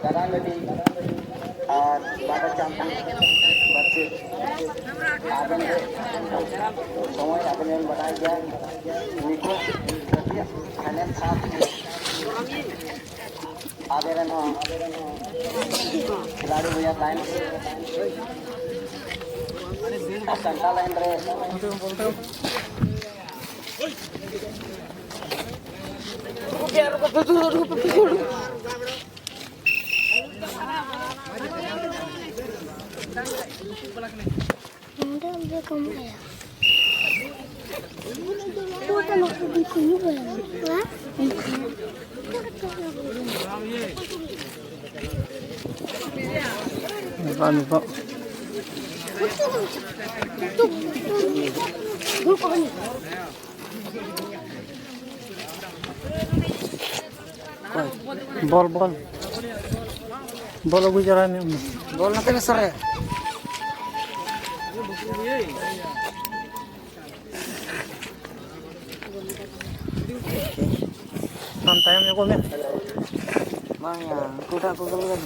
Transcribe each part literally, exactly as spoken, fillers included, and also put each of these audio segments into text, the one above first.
ᱫᱟᱫᱟ ᱞᱟᱹᱜᱤᱫ ᱟᱨ ᱵᱟᱵᱟ ᱪᱟᱢᱯᱟ ᱵᱟᱪᱮ ᱟᱵᱮᱱ ᱜᱮ ᱥᱚᱢᱚᱭ ᱟᱵᱮᱱ ᱵᱮᱱ ᱵᱟᱰᱟᱭ ᱜᱮᱭᱟ᱾ ᱱᱤᱛᱚᱜ ᱠᱟᱹᱴᱤᱡ ᱯᱷᱟᱭᱱᱮᱞ ᱥᱟᱶ ᱟᱵᱮᱱ ᱨᱮᱱ ᱦᱚᱸ ᱠᱷᱤᱞᱟᱲᱤ ᱵᱚᱭᱦᱟ ᱛᱟᱭᱚᱢ ᱥᱟᱱᱛᱟᱲ ᱞᱟᱭᱤᱱ ᱨᱮ ᱱᱚᱰᱮ ᱚᱸᱰᱮ ᱠᱚ ᱮᱢᱚᱜᱼᱟ᱾ ᱱᱚᱰᱮ ᱱᱚᱛᱮ ᱫᱤᱠᱩ ᱧᱚᱜ ᱵᱟᱲᱟ ᱢᱮᱱᱟᱜ ᱠᱚᱣᱟ᱾ ᱱᱤᱛᱚᱜ, ᱱᱤᱛᱚᱜ᱾ ᱵᱚᱞ, ᱵᱚᱞ᱾ ᱵᱚᱞ ᱟᱹᱜᱩ ᱪᱟᱞᱟᱣ ᱢᱮ ᱩᱱᱤ᱾ ᱵᱚᱞ ᱱᱚᱛᱮ ᱢᱮ ᱥᱚᱨᱮ᱾ ᱟᱢ ᱛᱟᱭᱚᱢ ᱧᱚᱜᱚᱜ ᱢᱮ᱾ ᱵᱟᱝ ᱭᱟ, ᱩᱱᱠᱩ ᱴᱟᱜ ᱠᱚ ᱜᱚᱞ ᱜᱚᱞ᱾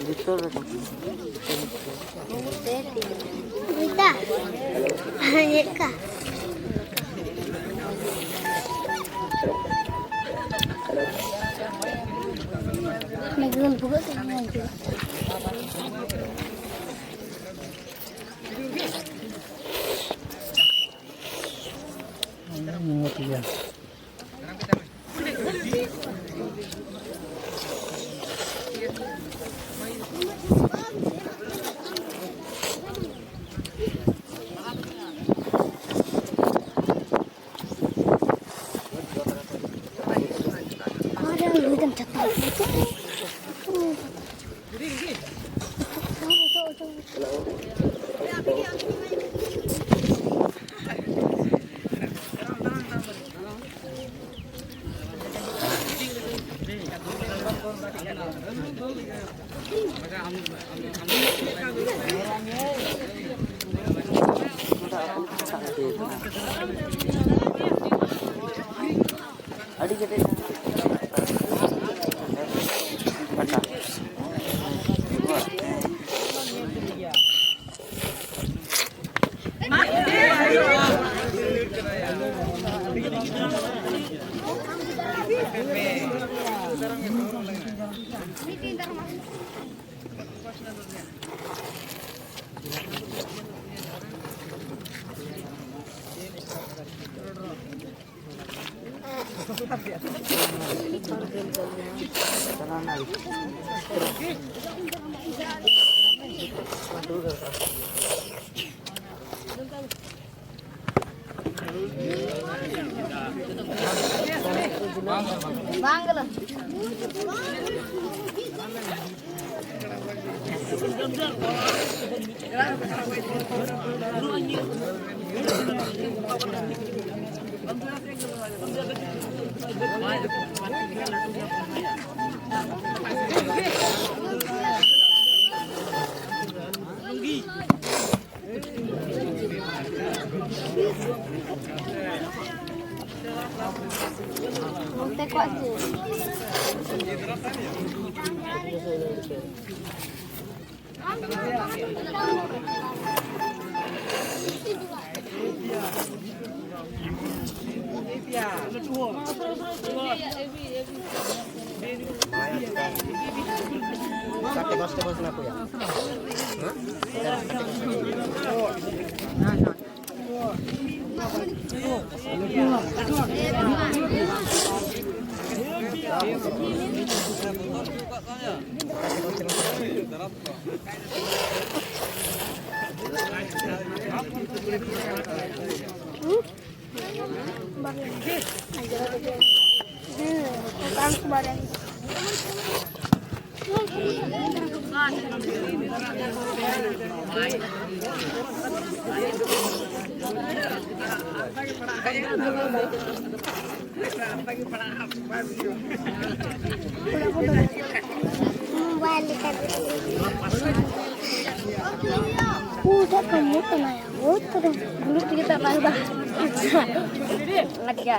ᱵᱷᱤᱛᱚᱨ ᱨᱮ᱾ ᱵᱩᱡᱽᱫᱟ? ᱪᱮᱫ ᱞᱮᱠᱟ? ᱚᱱᱟ ᱜᱮᱵᱚᱱ ᱵᱷᱩᱜᱟᱹᱜ ᱠᱟᱱᱟ, ᱧᱮᱞ ᱯᱮ᱾ ᱢᱚᱡᱽ ᱜᱮᱭᱟ᱾ ᱟᱹᱰᱤ ᱠᱮᱴᱮᱡ᱾ ᱱᱚᱛᱮ ᱠᱚᱣᱟᱜ ᱪᱮᱫ? ᱪᱟᱨᱴᱮ ᱯᱟᱸᱪᱴᱮ ᱵᱟᱡ ᱱᱟ ᱠᱚᱭᱟ᱾ Mobail ᱞᱮᱠᱟ ᱜᱮ᱾ ᱩᱱᱟᱹᱜ ᱠᱚ ᱢᱚᱴᱟ ᱱᱟᱭᱟ᱾ ᱵᱩᱞᱩ ᱛᱮᱜᱮ ᱫᱟᱜ ᱵᱟᱝ ᱫᱟᱜ᱾ ᱞᱟᱡᱟ᱾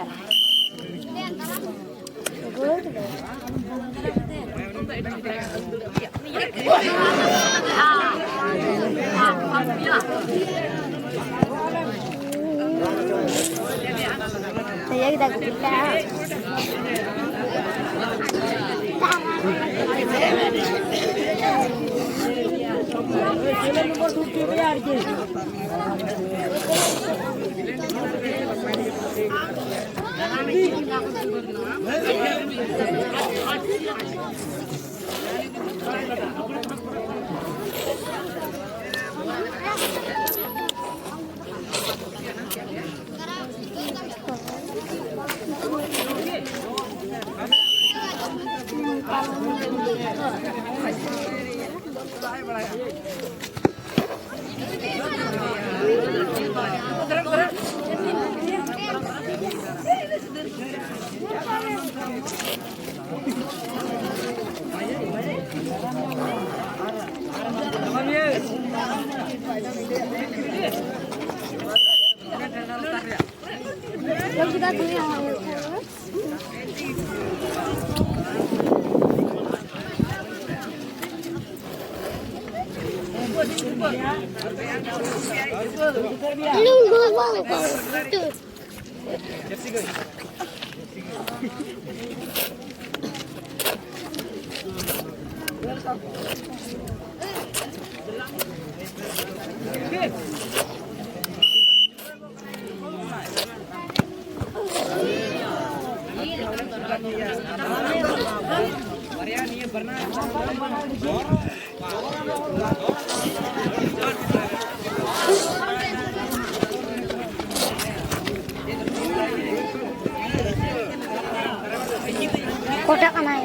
ᱠᱚᱴᱟ ᱠᱟᱱᱟᱭ᱾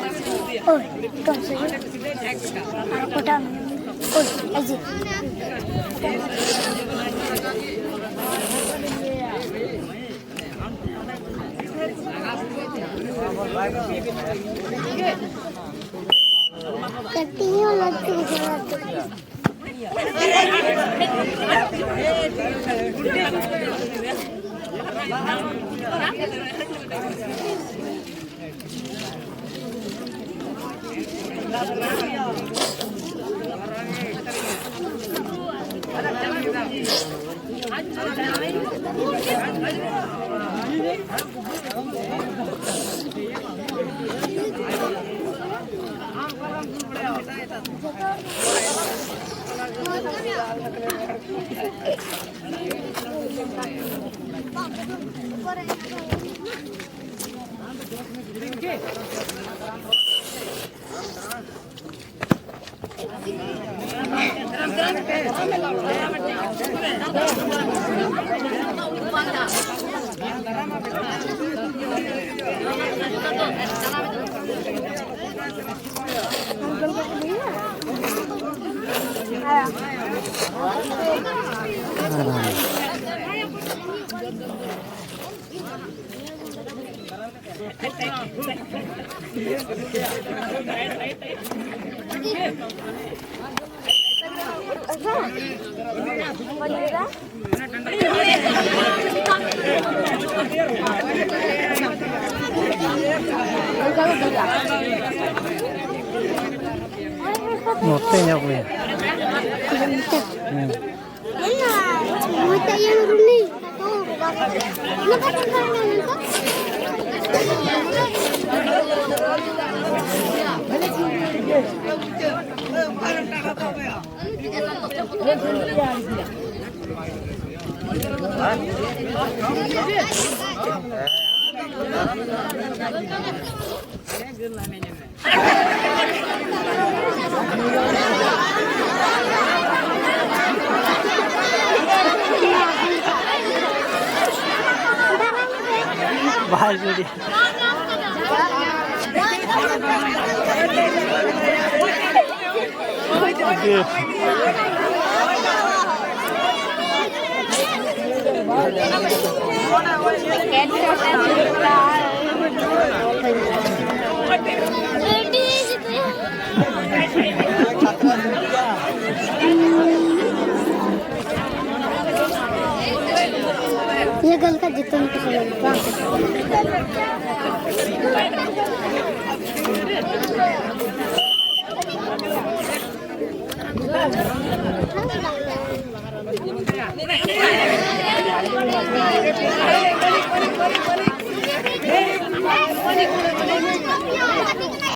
ᱳᱭ, ᱠᱚᱢ ᱥᱮ ᱠᱚᱢ᱾ ᱟᱨ ᱠᱚᱴᱟ, ᱳᱭ, ᱮᱭ ᱡᱮ᱾ ᱠᱟᱹᱴᱤᱡ ᱦᱚᱸ ᱞᱟᱹᱴᱩ ᱦᱚᱸ ᱞᱟᱹᱴᱩ᱾ ᱱᱚᱛᱮ ᱧᱚᱜ ᱢᱮ᱾ ᱦᱮᱸ᱾ ᱵᱟᱭ ᱜᱤᱰᱤ᱾ ये गल का जितने को समझ बा।